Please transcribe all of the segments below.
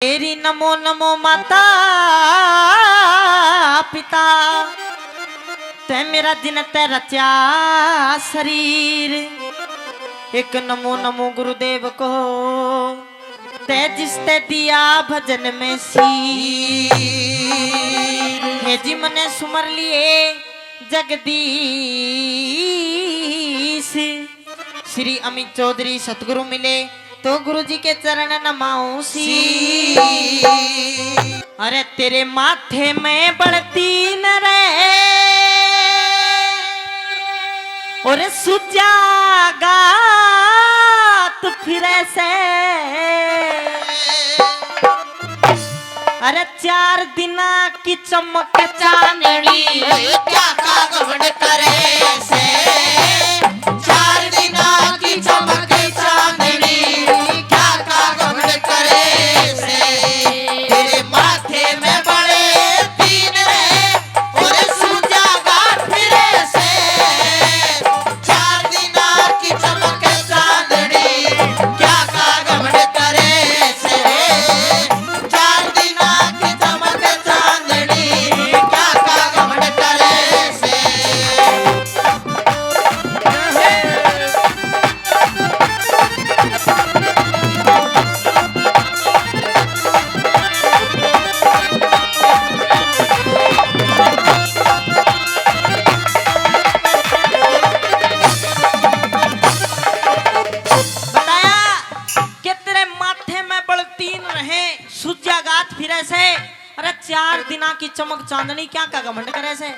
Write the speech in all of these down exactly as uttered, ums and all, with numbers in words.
तेरी नमो नमो माता पिता, तै मेरा दिन तै रचा शरीर। एक नमो नमो गुरुदेव को, तै जिस तै दिया भजन में सीर। हे जी मने सुमर लिए जगदीश। श्री अमित चौधरी सतगुरु मिले तो गुरु जी के चरण नमाऊं सी। अरे तेरे माथे में बलतीन रे और सुजागात फिरे से। अरे चार दिना की चमक चांदनी, क्या का घमंड करे से? चार दिना की चमक चांदनी, क्या का घमंड करे से? तेरे माथे में बलतीन रे और सुजागात फिरे से। चार दिना की चमक चांदनी, क्या का घमंड करे से? चार दिना की चमक चांदनी, क्या का घमंड करे से? बताया कि तेरे माथे में बलतीन रहे, सुजागात फिरे से। अरे चार दिना की चमक चांदनी, क्या का घमंड करे से?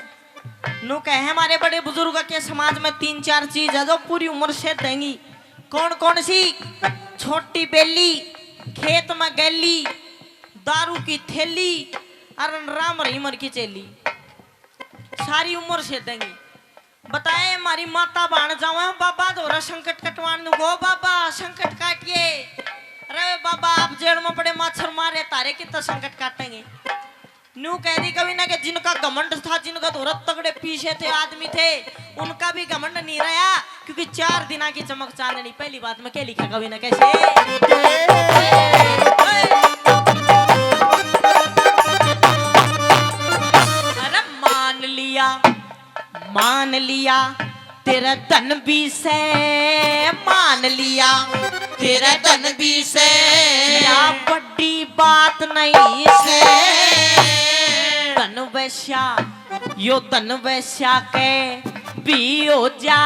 नु कहे हमारे बड़े बुजुर्ग के समाज में तीन चार चीज है जो पूरी उम्र से देंगी। कौन कौन सी? छोटी बेली, खेत में गैली, दारू की थैली और राम रहीमर की चेली। सारी उम्र से देंगी। बताए, हमारी माता बाण जावे, बाबा धोरा संकट कटवान नु गो, बाबा संकट काटिए। अरे बाबा, आप जेल में पड़े माछर मारे, तारे कितना संकट काटेंगे? न्यू कह दी कभी ना कि जिनका घमंड था, जिनका धोरा तगड़े पीछे थे, आदमी थे, उनका भी घमंड नहीं रहा, क्योंकि चार दिना की चमक चांदनी। पहली बात में क्या लिखा कभी ना कैसे? अरे मान लिया, मान लिया तेरा धन भी से, मान लिया तेरा धन भी से, या बड़ी बात नहीं से। धन वैश्या, यो धन वैश्या के भी हो जा,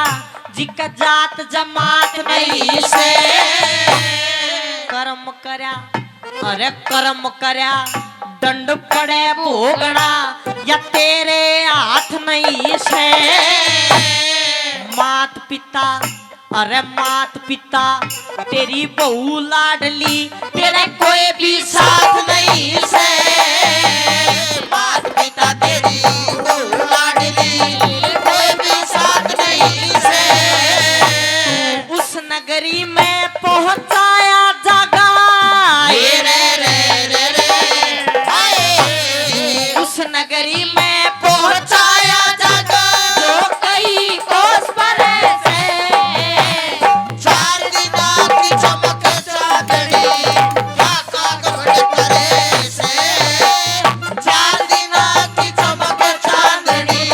जिका जात जमात नहीं से। कर्म करया, अरे कर्म करया, दंड पड़े भोगना, या तेरे हाथ नहीं से। मात पिता, अरे मात पिता, तेरी बहू लाडली, तेरे कोई भी साथ नहीं से। मात पिता, तेरी बहू लाडली, कोई भी साथ नहीं से। उस नगरी में पहुंचाया जागा। रे रे रे रे रे, हाय। उस नगरी में पहुंचाया जागा, जो कई कोस परे से। चार दिना की चमक चांदनी, क्या का घमंड करे से। चार दिना की चमक चांदनी,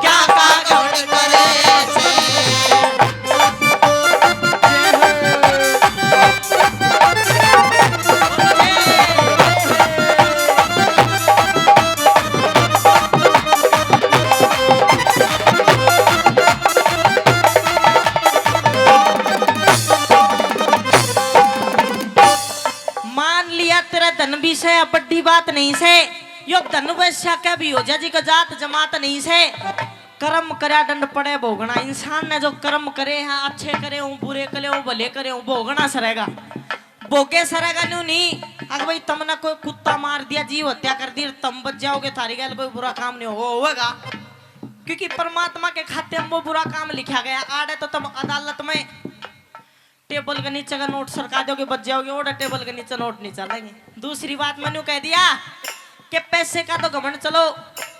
क्या का घमंड करे से। मान लिया तेरा धन भी से, बड़ी बात नहीं से। यो धन वैश्या के भी हो जा, जी का जात जमात नहीं से। कर्म करया दंड पड़े भोगना। इंसान ने जो कर्म करे हैं, अच्छे करे हो, बुरे करे हो, भले करे हो, भोगना सरेगा। भोगे सरेगा न्यू नहीं। अगर भाई तुमने कोई कुत्ता मार दिया, जीव हत्या कर दी, तुम बच जाओगे, थारी गैल कोई बुरा काम नहीं हो, होगा। क्योंकि परमात्मा के खाते में वो बुरा काम लिखा गया। आड़े तो तुम अदालत में टेबल के नीचे का नोट सरका दोगे, बच जाओगे, ओड़ा टेबल के नीचे नोट नहीं चलेंगे। दूसरी बात मैंने कह दिया कि पैसे का तो घमंड चलो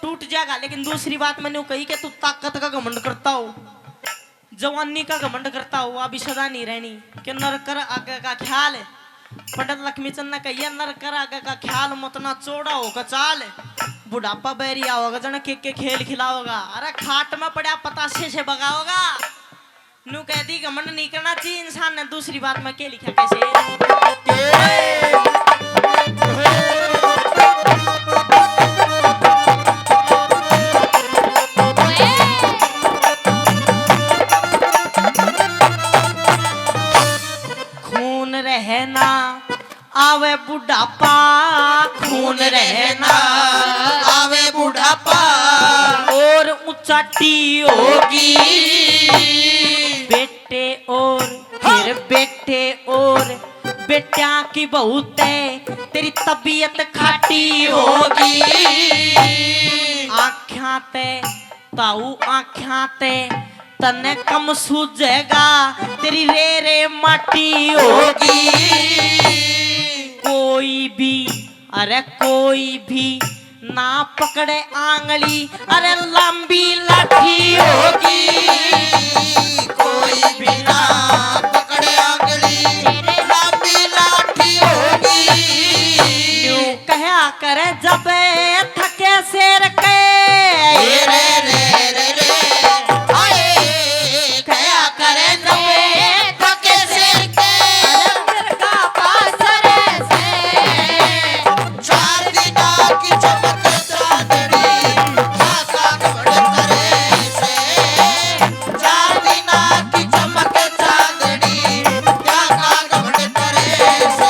टूट जाएगा, लेकिन दूसरी बात मैंने कही कि तू ताकत का घमंड करता हो, जवानी का घमंड करता हो, अभी सदा नहीं रहनी। कि नर कर आगे का ख्याल है, पंडित लक्ष्मी चंद ने कहिए, "नर कर आगे का ख्याल, मत ना चौड़ा होकर चाल। बुढ़ापा बैरी आओगा, जन के के खेल खिलाओगा। अरे खाट में पड़ा पताशे से भगाओगा।" नू कह दी, घमंड नहीं करना चाहिए इंसान ने। दूसरी बात में के लिखा कैसे? खून रहना आवे बुढ़ापा, खून रहना आवे बुढ़ापा, और ऊंचाटी होगी। बेटे और हाँ। फिर बेटे और बेटियां की बहुत है, तेरी तबीयत खाटी होगी। आख्यां ते ताऊ आख्यां ते तन्ने कम सूझेगा, तेरी रे रे माटी होगी। कोई भी, अरे कोई भी ना पकड़े आंगली, अरे लंबी लाठी होगी। कोई भी ना पकड़े आंगली, लंबी लाठी होगी। यूं कहा करे जब थके शेर के। रे रे रे रे, हाय, कहा करे जब थके शेर के। अरे मिर्गा पासरे से। चार दिना की चमक चांदनी, क्या का घमंड करे से। चार दिना की चमक चांदनी, क्या का घमंड करे से।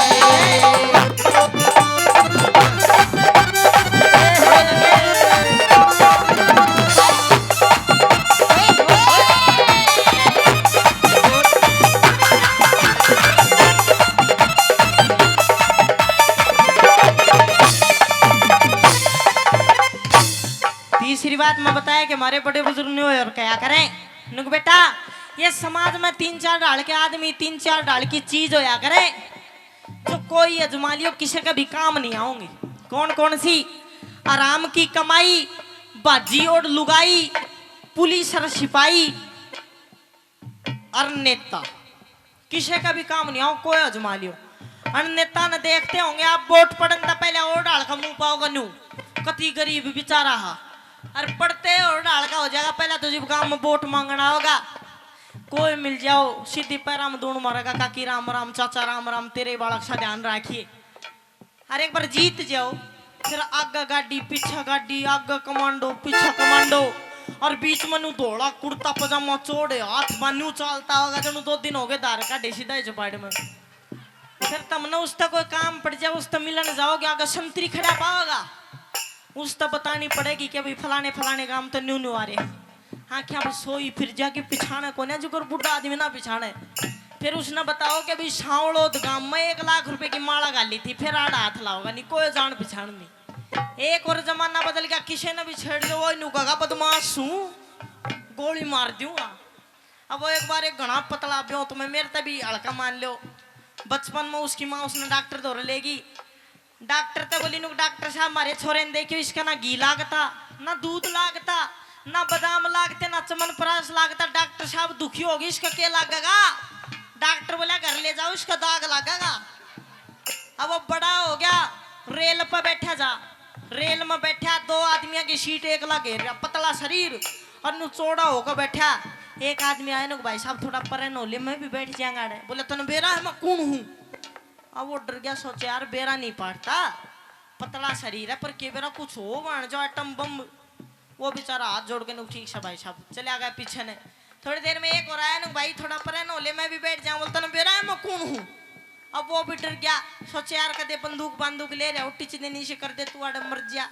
तीसरी बात मैं बताया कि हमारे बड़े बुजुर्ग ने और क्या करें। नुक बेटा, ये समाज में तीन चार ढाल के आदमी, तीन चार ढाल की चीज होया करे, जो कोई अजमा लियो, किसी का भी काम नहीं आओगे। कौन कौन सी? आराम की कमाई, बाजी और लुगाई, पुलिस और सिपाही और नेता। किसी का भी काम नहीं आओ, कोई अजमा लियो। अन नेता ने देखते होंगे आप, वोट पड़न तक पहले और ढाल का मुंह पाओगा न्यू, कति गरीब बेचारा हा। और पड़ते और ढाल का हो जाएगा, पहले तो जब गांव में वोट मांगना होगा, कोई मिल जाओ, सीधी पैरा में धूण मारेगा, "काकी राम राम, चाचा राम राम, तेरे बालक सा ध्यान रखिए।" अरे एक बार जीत जाओ, फिर आगे गाड़ी, पीछे गाड़ी, आगे कमांडो, पीछे कमांडो, और बीच में नू धोला कुर्ता पजामा चोड़े, हाथ बान्यू चालता होगा, जणू दो दिन हो गए धार काढ़े सीधा ही चपाट में। फिर तमने उसका कोई काम पड़ जाए, उसका मिलन जाओगे, आगे संतरी खड़ा पाओगा, उसका बतानी पड़ेगी कि भाई फलाने फलाने काम तो न्यू न्यू आ रहे हैं। आँखें पर सोई फिर जाके पिछाने कोने, जो कर बूढ़ा आदमी ना पिछाने। फिर उसने बताओ कि भाई सांवलोद गांव में एक लाख रुपए की माला घाली थी, फिर आड़ा हाथ लाओगा नहीं, कोई जान पिछान नहीं। एक और जमाना बदल गया, किसी ने भी छेड़ लो, वो न्यू कहेगा, "बदमाश हूँ, गोली मार दूंगा।" अब वो एक बार एक घना पतला ब्योंत में, मेरे ते भी हल्का मान लो, बचपन में उसकी माँ उसने डॉक्टर धोरे लेगी। डॉक्टर ते बोली, "नुक डॉक्टर साहब, म्हारे छोरे ने देखियो, इसका ना घी लागता, ना दूध लागता, ना बादाम लागते, ना च्यवनप्राश लागता। डॉक्टर साहब दुखी होगी, इसका के लागेगा?" डॉक्टर बोला, "घर ले जाओ, इसका दाग लागेगा।" अब वो बड़ा हो गया, रेल पे बैठा जा, रेल में बैठा, दो आदमियों की सीट, एकला घेर रहा, पतला शरीर और नु चौड़ा होकर बैठा। एक आदमी आया ना, "भाई साहब, थोड़ा परे न हो ले, मैं भी बैठ जाऊंगा आड़े।" बोले, "तने बेरा है मैं कौन हूँ?" अब वो डर गया, सोचे, "यार, बेरा नहीं पाड़ता, पतला शरीर है, पर के बेरा कुछ हो, बन जाओ एटम बम।" वो बेचारा हाथ जोड़ के नु, "ठीक से भाई साहब," चले आ गया पीछे ने। थोड़ी देर में एक और आया ना, "भाई, थोड़ा परे न हो ले, मैं भी बैठ जाऊं।" बोलता ना, "बेरा है मैं कौन हूँ?" अब वो भी डर गया, सोचे, "यार, कदे बंदूक बंदूक ले रहा हो, टिच देनी से कर दे, तू आड़े मर जा।"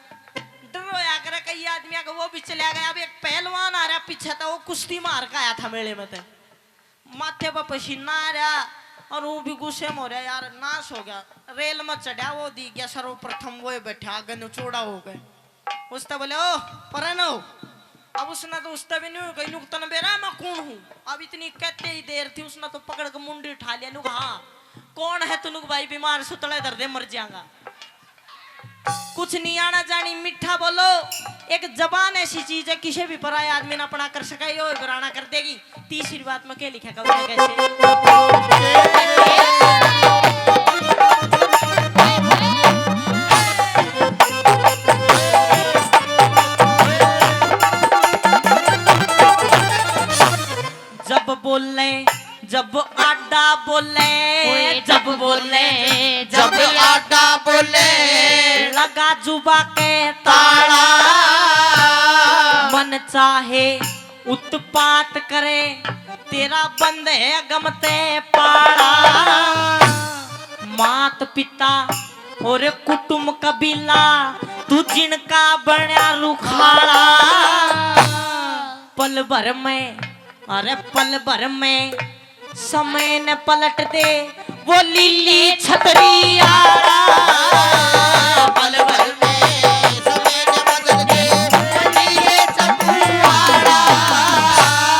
डर होया करे कई आदमी आगे, वो भी चला गया। अब एक पहलवान आ रहा पीछे, तो वो कुश्ती मार के आया था मेले में, तो माथे पर पसीना आ रहा और वो भी गुस्से में हो रहा, "यार, नाश हो गया।" रेल में चढ़ा, वो दी गया सर्वप्रथम, वो बैठा आगे नु चौड़ा हो गए। उसते बोले, "ओ, परे न हो।" अब उसने तो उसते भी नहीं कही, "नुक तने बेरा है मैं कौन हूँ?" अब इतनी कहते ही देर थी, उसने तो पकड़ के मुंडी उठा लिया, नुक, "हाँ, कौन है तू?" नुक, "भाई, बीमार सुतले धर दे, मर जाएगा।" कुछ नहीं आना जानी, मीठा बोलो। एक जबान ऐसी चीज है, किसी भी पराये आदमी ने अपना कर सके, यो बराना कर देगी। तीसरी बात में के लिखा, कब कैसे? बोले, जब आडा बोले, ओए, जब जब बोले, बोले, जब जब आडा बोले, लगा जुबा के ताला। ताला। मन चाहे उत्पात करे, तेरा बंद है गमते पाला। मात पिता और कुटुम कबीला, तू जिनका बण्या रुखाला। पल भर में, अरे पल भर में समय न पलट दे, वो लीली छतरी आला। पल भर में समय न बदल दे, वो लीली छतरी आला।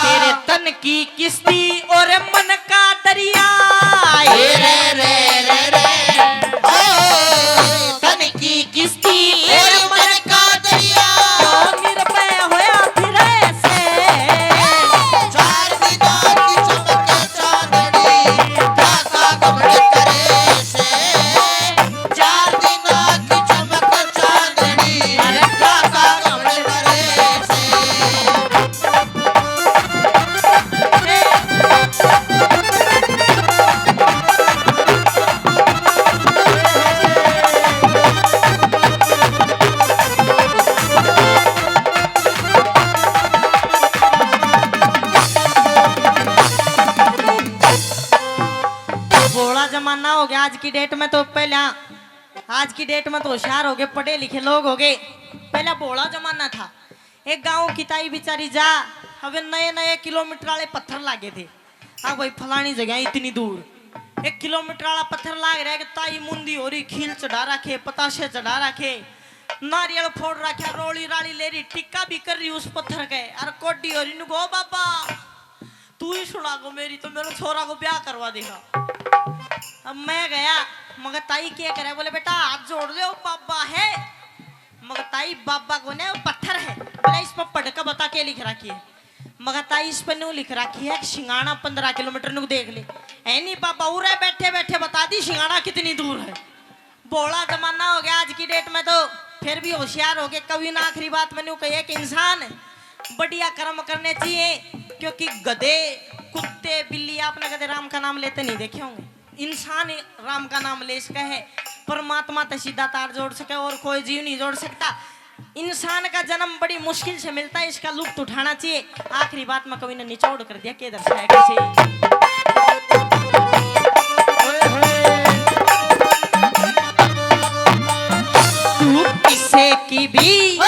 तेरे तन की किस्ती और मन का दरिया। ए रे रे रे रे। ओ, तन की किस्ती और मन का दरिया। ओ, निर्भय होया फिरे से। चार दिना की चमक चांदनी, काका गमड़ करे से। चार दिना की चमक चांदनी, अरे काका गमड़ करे से। भोला जमाना हो गया आज की डेट में। तो पहले, आज की डेट में तो होशियार हो गए, पढ़े लिखे लोग हो गए। पहला भोला जमाना था। एक गांव की ताई बेचारी जा, अबे नए नए किलोमीटर वाले पत्थर लागे थे। हाँ भाई, फलानी जगह इतनी दूर, एक किलोमीटर वाला पत्थर लाग रहा है कि ताई मुंदी हो रही, खील चढ़ा रखे, पताशे चढ़ा रखे, नारियल फोड़ रखे, रोली राली ले रही, टिक्का भी कर रही उस पत्थर के। अर कोडी हो रही, नु गो बाबा, तू ही सुना को मेरी, तो मेरे छोरा को ब्याह करवा देगा। अब मैं गया, मगर ताई क्या करे, बोले, "बेटा, हाथ जोड़ ले, वो बाबा है।" मगर ताई, "बाबा को ना, वो पत्थर है।" बोला, "इस पर पढ़ के बता, के लिख रखी है?" मगर ताई, "इस पर न्यू लिख रखी है कि सिंगाणा पन्द्रह किलोमीटर।" न्यू देख ले। "है नहीं बाबा, उरे बैठे बैठे बता दी सिंगाणा कितनी दूर है।" भोला जमाना हो गया आज की डेट में तो, फिर भी होशियार हो गए। कवि ने आखिरी बात में न्यू कही है कि इंसान बढ़िया कर्म करने चाहिए, क्योंकि गधे, कुत्ते, बिल्ली आपने कदे राम का नाम लेते नहीं देखे होंगे। इंसान ही राम का नाम ले सके है, परमात्मा ते सीधा तार जोड़ सके और कोई जीव नहीं जोड़ सकता। इंसान का जन्म बड़ी मुश्किल से मिलता है, इसका लुत्फ उठाना चाहिए। आखिरी बात में कवि ने निचोड़ कर दिया, के दर्शाया कैसे। तू किसे की भी,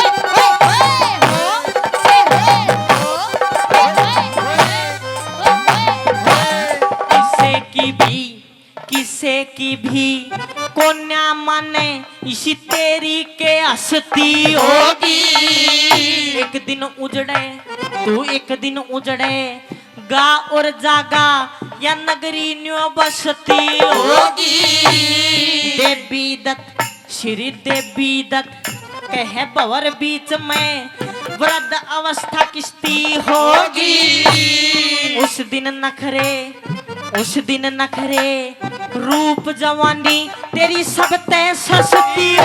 किसे की भी, किसे की भी कोन्या माने, इसी तेरी के हस्ती होगी। एक दिन उजड़े तू, एक दिन उजड़े गा और जागा, या नगरी न्यू बसती होगी। देवी दत्त, श्री देवी दत्त कहे भंवर बीच में, वृद्ध अवस्था किसती होगी। उस दिन नखरे, उस दिन नखरे, रूप जवानी तेरी सब तै सस्ती